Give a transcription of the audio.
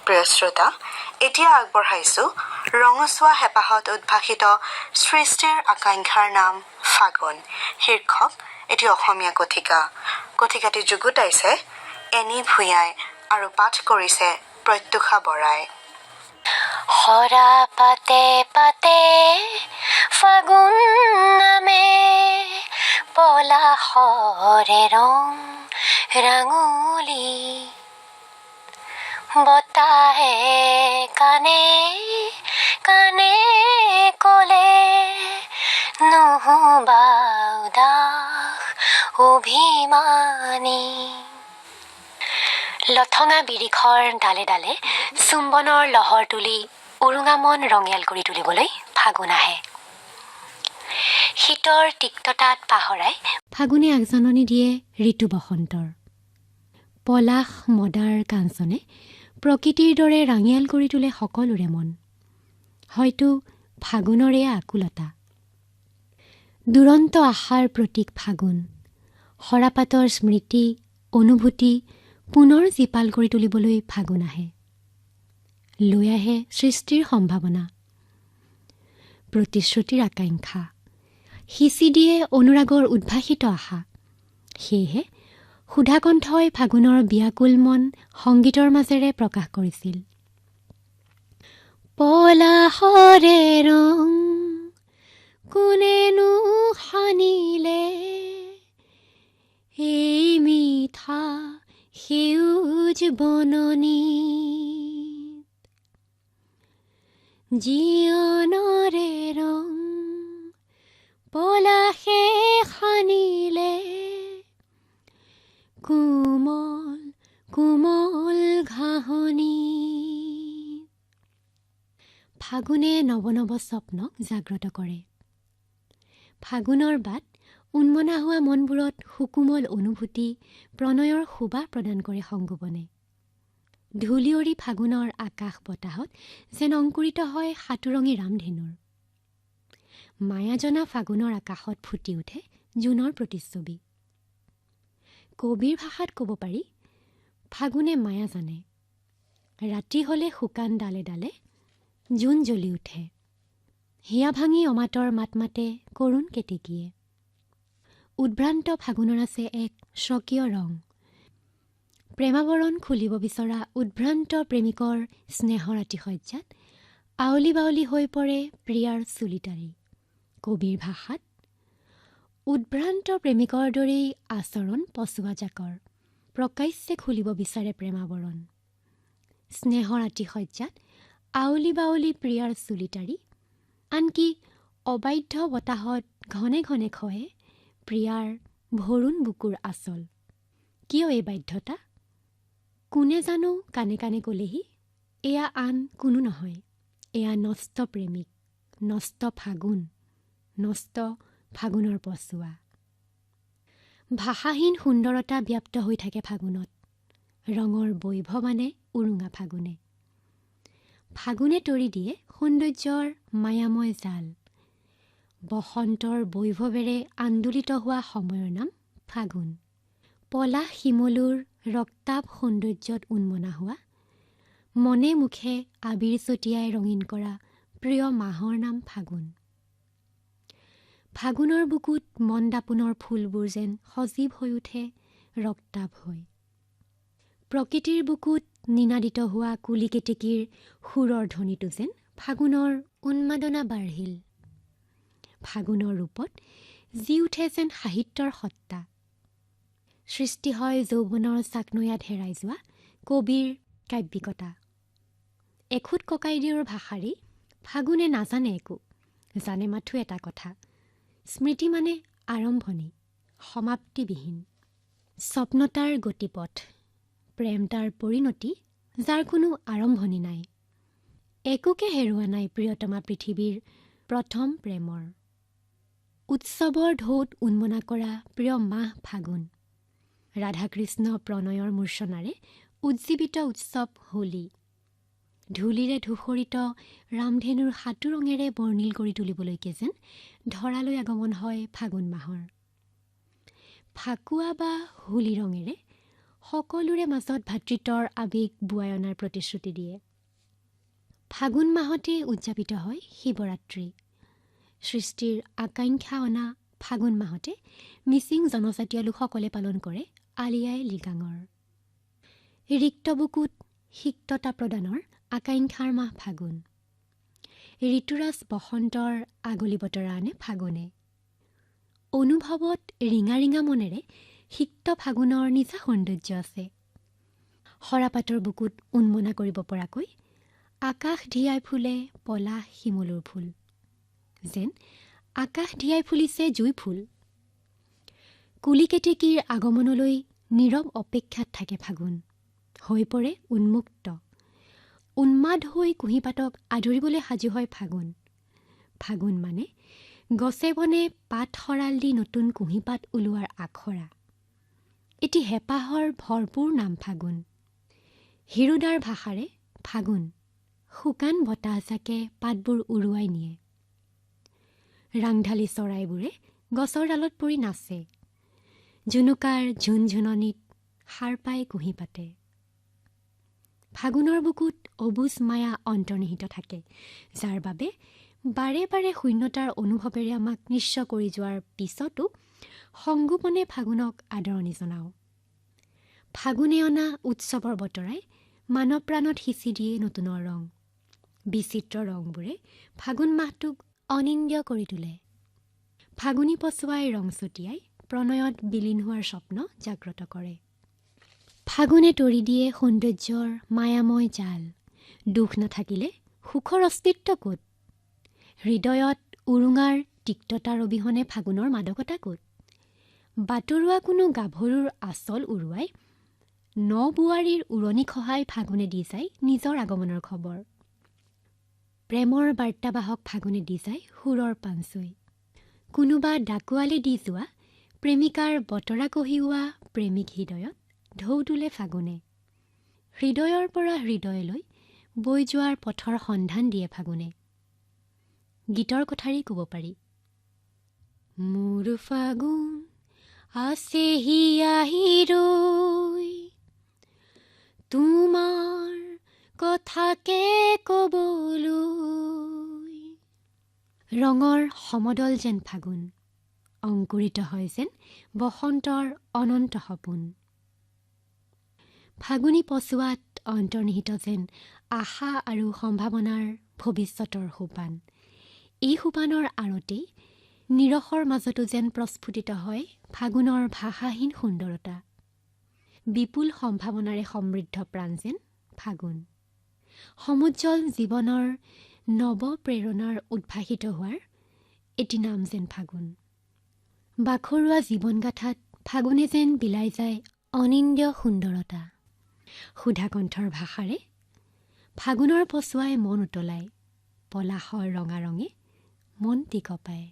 প্ৰিয় শ্ৰোতা, এতিয়া আগবঢ়াইছো ৰঙচুৱা হেঁপাহত উদ্ভাসিত সৃষ্টিৰ আকাংক্ষাৰ নাম ফাগুন শীৰ্ষক এটি অসমীয়া কথিকা। কথিকাটি যুগুতাইছে এনি ভূঞাই আৰু পাঠ কৰিছে প্ৰত্যুষা বৰাই। সৰা পাতে পাতে ফাগুন নামে, পলাশৰে ৰং ৰাঙলী। বতাহে কাণে কাণে ক'লে, নুহুবা উদাস অভিমানী। লঠঙা বিৰিখৰ ডালে ডালে চুম্বনৰ লহৰ তুলি উৰুঙা মন ৰঙিয়াল কৰি তুলিবলৈ ফাগুন আহে। শীতৰ তিক্ততাত পাহৰাই ফাগুনে আগজাননী দিয়ে ঋতু বসন্তৰ। পলাশ, মদাৰ, কাঞ্চনে প্ৰকৃতিৰ দৰে ৰাঙিয়াল কৰি তোলে সকলোৰে মন। হয়তো ফাগুনৰে আকুলতা, দুৰন্ত আশাৰ প্ৰতীক ফাগুন। সৰাপাতৰ স্মৃতি, অনুভূতি পুনৰ জীপাল কৰি তুলিবলৈ ফাগুন আহে। লৈ আহে সৃষ্টিৰ সম্ভাৱনা, প্ৰতিশ্ৰুতিৰ আকাংক্ষা, সিঁচি দিয়ে অনুৰাগৰ উদ্ভাসিত আশা। সেয়েহে সুধাকণ্ঠই ফাগুনৰ বিয়াকুল মন সংগীতৰ মাজেৰে প্ৰকাশ কৰিছিল। পলাশৰে ৰং কোনেনো সানিলে এই মিঠা সেউজ বননি, জীয়নৰে ৰং পলাশে সানিলে কোমল কোমল ঘাঁহনি। ফাগুনে নৱ নৱ স্বপ্নক জাগ্ৰত কৰে। ফাগুনৰ বাট উন্মনা হোৱা মনবোৰত সুকোমল অনুভূতি, প্ৰণয়ৰ শোভা প্ৰদান কৰে সংগোপনে। ধূলিয়ৰি ফাগুনৰ আকাশ বতাহত যেন অংকুৰিত হয় সাতোৰঙী ৰামধেনুৰ। মায়াজনা ফাগুনৰ আকাশত ফুটি উঠে জোনৰ প্ৰতিচ্ছবি। কবিৰ ভাষাত ক'ব পাৰি, ফাগুনে মায়া জানে। ৰাতি হ'লে শুকান ডালে ডালে জোন জ্বলি উঠে। হিয়া ভাঙি অমাতৰ মাত মাতে কৰুণ কেতেকীয়ে। উদ্ভ্ৰান্ত ফাগুনৰ আছে এক স্বকীয় ৰং। প্ৰেমাৱৰণ খুলিব বিচৰা উদ্ভ্ৰান্ত প্ৰেমিকৰ স্নেহৰ আতিশয্যাত আউলি বাউলি হৈ পৰে প্ৰিয়াৰ চুলিটাৰি। কবিৰ ভাষাত উদ্ভ্ৰান্ত প্ৰেমিকৰ দৰেই আচৰণ পচোৱা জাকৰ, প্ৰকাশ্যে খুলিব বিচাৰে প্ৰেমাৱৰণ। স্নেহৰ আতিশয্যাত আউলি বাউলি প্ৰিয়াৰ চুলিটাৰি, আনকি অবাধ্য বতাহত ঘনে ঘনে খহে প্ৰিয়াৰ ভৰুণ বুকুৰ আচল। কিয় এই বাধ্যতা? কোনে জানো কাণে কাণে ক'লেহি, এয়া আন কোনো নহয়, এয়া নষ্ট প্ৰেমিক, নষ্ট ফাগুন, নষ্ট ফাগুনৰ পচোৱা। ভাষাহীন সুন্দৰতা ব্যাপ্ত হৈ থাকে ফাগুনত। ৰঙৰ বৈভৱ আনে উৰুঙা ফাগুনে। ফাগুনে তৰি দিয়ে সৌন্দৰ্যৰ মায়াময় জাল। বসন্তৰ বৈভৱেৰে আন্দোলিত হোৱা সময়ৰ নাম ফাগুন। পলাশ শিমলুৰ ৰক্তাভ সৌন্দৰ্যত উন্মনা হোৱা, মনে মুখে আবিৰ ছটিয়াই ৰঙীন কৰা প্ৰিয় মাহৰ নাম ফাগুন। ফাগুনৰ বুকুত মন দাপোনৰ ফুলবোৰ যেন সজীৱ হৈ উঠে ৰক্তাভ হৈ। প্ৰকৃতিৰ বুকুত নিনাদিত হোৱা কুলি কেতেকীৰ সুৰৰ ধ্বনিটো যেন ফাগুনৰ উন্মাদনা বাঢ়িল। ফাগুনৰ ৰূপত জি উঠে যেন সাহিত্যৰ সত্তা। সৃষ্টি হয় যৌৱনৰ চাকনৈয়াত হেৰাই যোৱা কবিৰ কাব্যিকতা। এখুত ককাইদেউৰ ভাষাৰেই ফাগুনে নাজানে একো, জানে মাথো এটা কথা, স্মৃতি মানে আৰম্ভণি, সমাপ্তিবিহীন। স্বপ্নতাৰ গতিপথ, প্ৰেম তাৰ পৰিণতি, যাৰ কোনো আৰম্ভণি নাই। একোকে হেৰুৱা নাই প্ৰিয়তমা পৃথিৱীৰ প্ৰথম প্ৰেমৰ। উৎসৱৰ ঢৌত উন্মনা কৰা প্ৰিয় মাহ ফাগুন। ৰাধাকৃষ্ণ প্ৰণয়ৰ মূৰ্ছনাৰে উজ্জীৱিত উৎসৱ হোলী। ধূলিৰে ধূসৰিত ৰামধেনুৰ সাতো ৰঙেৰে বৰ্ণিল কৰি তুলিবলৈকে যেন ধৰালৈ আগমন হয় ফাগুন মাহৰ। ফাকুৱা বা হোলী ৰঙেৰে সকলোৰে মাজত ভাতৃত্বৰ আৱেগ বোৱাই অনাৰ প্ৰতিশ্ৰুতি দিয়ে। ফাগুন মাহতে উদযাপিত হয় শিৱৰাত্ৰি। সৃষ্টিৰ আকাংক্ষা অনা ফাগুন মাহতে মিচিং জনজাতীয় লোকসকলে পালন কৰে আলি আই লৃগাঙৰ। ৰিক্ত বুকুত সিক্ততা প্ৰদানৰ আকাংক্ষাৰ মাহ ফাগুন। ঋতুৰাজ বসন্তৰ আগলি বতৰা আনে ফাগুনে। অনুভৱত ৰিঙা ৰিঙা মনেৰে সিক্ত ফাগুনৰ নিজা সৌন্দৰ্য আছে। সৰাপাতৰ বুকুত উন্মনা কৰিব পৰাকৈ আকাশ ধিয়াই ফুলে পলাশ শিমলুৰ ফুল, যেন আকাশ ধিয়াই ফুলিছে জুই ফুল। কুলি কেতেকীৰ আগমনলৈ নীৰৱ অপেক্ষাত থাকে ফাগুন, হৈ পৰে উন্মুক্ত। উন্মাদ হৈ কুঁহিপাতক আদৰিবলৈ সাজু হয় ফাগুন। ফাগুন মানে গছে বনে পাত সৰাল দি নতুন কুঁহিপাত ওলোৱাৰ আখৰা। এটি হেঁপাহৰ ভৰপূৰ নাম ফাগুন। হীৰুদাৰ ভাষাৰে ফাগুন শুকান বতাহজাকে পাতবোৰ উৰুৱাই নিয়ে। ৰাংঢালী চৰাইবোৰে গছৰ ডালত পৰি নাচে। জুনুকাৰ ঝুনঝুননিত সাৰ পাই কুঁহিপাতে। ফাগুনৰ বুকুত অবুজ মায়া অন্তৰ্নিহিত থাকে, যাৰ বাবে বাৰে বাৰে শূন্যতাৰ অনুভৱেৰে আমাক নিঃস্ব কৰি যোৱাৰ পিছতো সংগোপনে ফাগুনক আদৰণি জনাওঁ। ফাগুনে অনা উৎসৱৰ বতৰাই মানৱ প্ৰাণত সিঁচি দিয়ে নতুনৰ ৰং। বিচিত্ৰ ৰংবোৰে ফাগুন মাহটোক অনিন্দ্য কৰি তোলে। ফাগুনী পচুৱাই ৰং ছটিয়াই প্ৰণয়ত বিলীন হোৱাৰ স্বপ্ন জাগ্ৰত কৰে। ফাগুনে তৰি দিয়ে সৌন্দৰ্যৰ মায়াময় জাল। দুখ নাথাকিলে সুখৰ অস্তিত্ব ক'ত? হৃদয়ত উৰুঙাৰ তিক্ততাৰ অবিহনে ফাগুনৰ মাদকতা ক'ত? বাটৰুৱা কোনো গাভৰুৰ আচল উৰুৱাই ন বোৱাৰীৰ উৰণি খহাই ফাগুনে দি যায় নিজৰ আগমনৰ খবৰ। প্ৰেমৰ বাৰ্তাবাহক ফাগুনে দি যায় সুৰৰ পাঞ্চৈ। কোনোবা ডাকোৱালে দি যোৱা প্ৰেমিকাৰ বতৰা কঢ়িওৱা প্ৰেমিক হৃদয়ত ঢৌ তোলে ফাগুনে। হৃদয়ৰ পৰা হৃদয়লৈ বৈ যোৱাৰ পথৰ সন্ধান দিয়ে ফাগুনে। গীতৰ কথাৰেই ক'ব পাৰি, মোৰ ফাগুন আছেহি আহি ৰৈ, তোমাৰ কথাকে ক'বলৈ। ৰঙৰ সমদল যেন ফাগুন, অংকুৰিত হয় যেন বসন্তৰ অনন্ত সপোন। ফাগুনী পচোৱাত অন্তৰ্নিহিত যেন আশা আৰু সম্ভাৱনাৰ ভৱিষ্যতৰ সোপান। এই সোপানৰ আঁৰতেই নিৰসৰ মাজতো যেন প্ৰস্ফুটিত হয় ফাগুনৰ ভাষাহীন সুন্দৰতা। বিপুল সম্ভাৱনাৰে সমৃদ্ধ প্ৰাণ যেন ফাগুন। সমুজ্জ্বল জীৱনৰ নৱ প্ৰেৰণাৰ উদ্ভাসিত হোৱাৰ এটি নাম যেন ফাগুন। বাখৰুৱা জীৱনগাথাত ফাগুনে যেন বিলাই যায় অনিন্দ্য সুন্দৰতা। সুধাকণ্ঠৰ ভাষাৰে ফাগুনৰ পচুৱাই মন উতলায়, পলাশৰ ৰঙা ৰঙে মন টিকপায়।